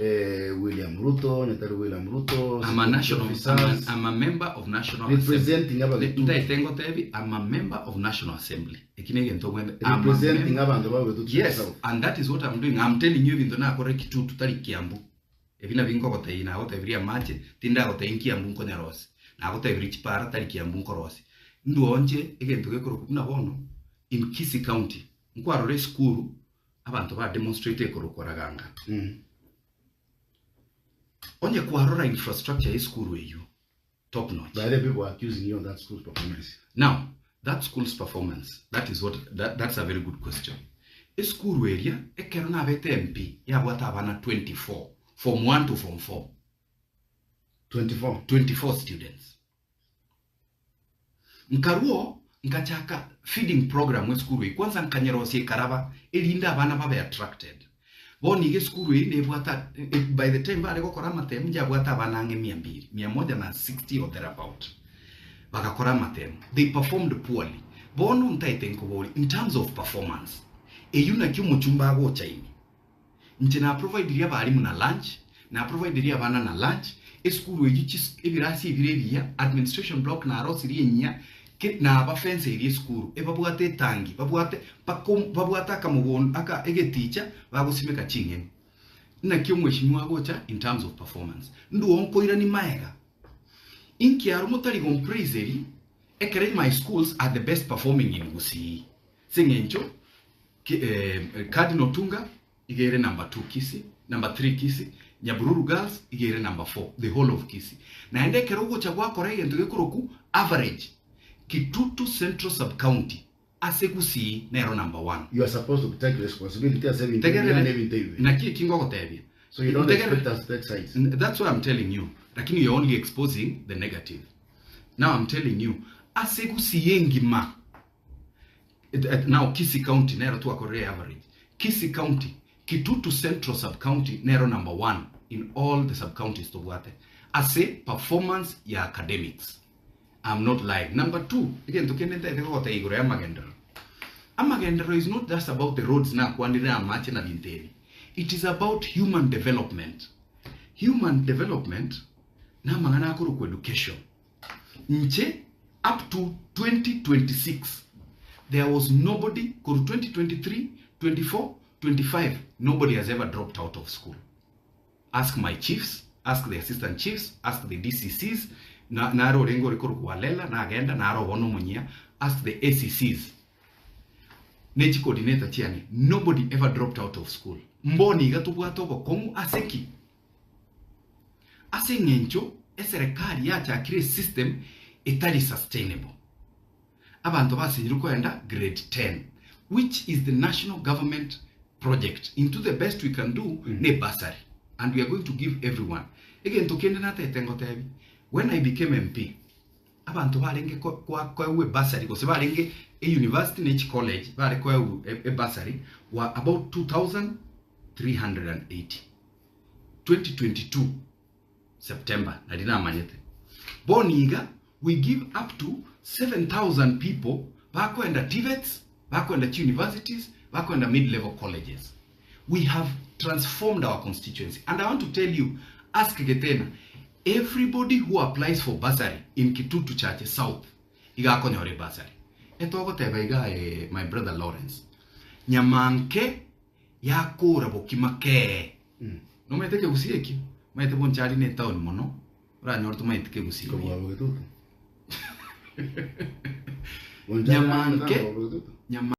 Eh, William Ruto, onye tari William Ruto, I'm a security national, I'm officers, a, I'm a member of National Assembly. representing abagetutu, Ntaete ngotebi, I'm a member of National Assembly. Eki negento ogwende. I'm a representing member. abanto bagetutu Yes, South. and that is what I'm doing. I'm telling you ebinto nakore kitutu tari Kiambu. Ebi nabio nkogotebia, nagotebirie amache, tindagotebia Kiambu nkonyarosia. Nagotebirie chipara tari Kiambu nkorosia. Ndwonche egento gekorokwa buna bono in Kisii County, nkwarora esukuru abanto ba demonstrate ekorokwa Raganga. Onye kwarora infrastructure y'esukuru eyio, top notch. By the people are accusing you on that school's performance. Now, that school's performance, that is what, that, that's a very good question. Esukuru eria, ekero nabete MP, yabwate abana 24, form 1 to form 4. 24. 24 students. Nkaruo nkachaka feeding program esukuru eye, kwanza nkanyerosia ekaraba erinde abana babe attracted. Bono iga esukuru eye nebwate by the time bare gokora amatemu njabwate abana ang'e mia mbiri, mia moja na sixty or thereabout. Bagakora amatemu. They performed poorly. Bono ntaete nkoboria in terms of performance, eyio naki omochumba agocha ime? Inche naprovidirie abalimu na lunch, naprovidirie abana na lunch, esukuru eyio chis ebirasi ebire ebiya, administration block narosirie enyia, ke nabafenseirie esukuru, ebabwate etangi, babwate mpaka om babwate akamogondo aka egeticha bagosimeka ching'eni. Naki omweshimiwa agocha in terms of performance. Ndwo nkoirani maega, inki aro motari gompraiseri ekere my schools are the best performing in Gusii? Ase eng'encho Cardinal Tunga iga ere number 2 Kisii, number 3 Kisii, Nyabururu Girls iga ere number 4 the whole of Kisii. Naende ekero ogocha gwakora egento gekorokwa average, Kitutu Central Sub-County ase Gusii nero number 1. You are supposed to take responsibility ase ebinto ebiya Tegerere, na ebinto ebibe. naki eki ngogotebia. So you don't Ntegerere. expect us to take sides. That's what I'm telling you. Lakini you're only exposing the negative. Now I'm telling you, ase Gusii engima, Now Kisii County nero twakorire average. Kisii County, Kitutu Central Sub County nero number one in all the sub counties tobwate ase performance ya academics. I'm not lying. Number two, egento kende ntaete gogotebia igoro ya amagenderero. Amagenderero is not just about the roads nakwanire amache na binto ebi. It is about human development. Human development namang'ana akorokwa education. Inche up to 2026 there was nobody korwa 2023, 24, 25 nobody has ever dropped out of school. Ask my chiefs, ask the assistant chiefs, ask the DCCs, na nare orenge ore korokwa Walela nagenda nare obono omonyia, ask the ACCs ne chicoordinator chiane nobody ever dropped out of school. Mbono iga tobwate obokong'u ase ki? Ase eng'encho eserekari yachakire esystem etari sustainable. Abanto basinyirwe koenda grade ten which is the national government project into the best we can do ne bursary and we are going to give everyone. Egento kende natete ngotebi when I became MP abanto barenge koegwa ebursary gose barenge e university ne chicollege bare koegwa ebursary were about 2380. 2022 September nari namanyete. Bono iga we give up to 7000 people bakoenda TVETs, bakoenda chi universities, bakoenda mid level colleges. We have transformed our constituency and I want to tell you, ask Getena, everybody who applies for bursary in Kitutu Chache South iga akonyora ebursary. Etogoteba iga eh, my brother Lawrence, nyamanke yakora bokima kee. Nomanyete ekegusii ekio? Omanyete Bonchari ne etown mono, oranyore tomaeti kegusii buya. Kobua Bogetutu. Bonchari Nyamanke, naro Bogetutu. nyama.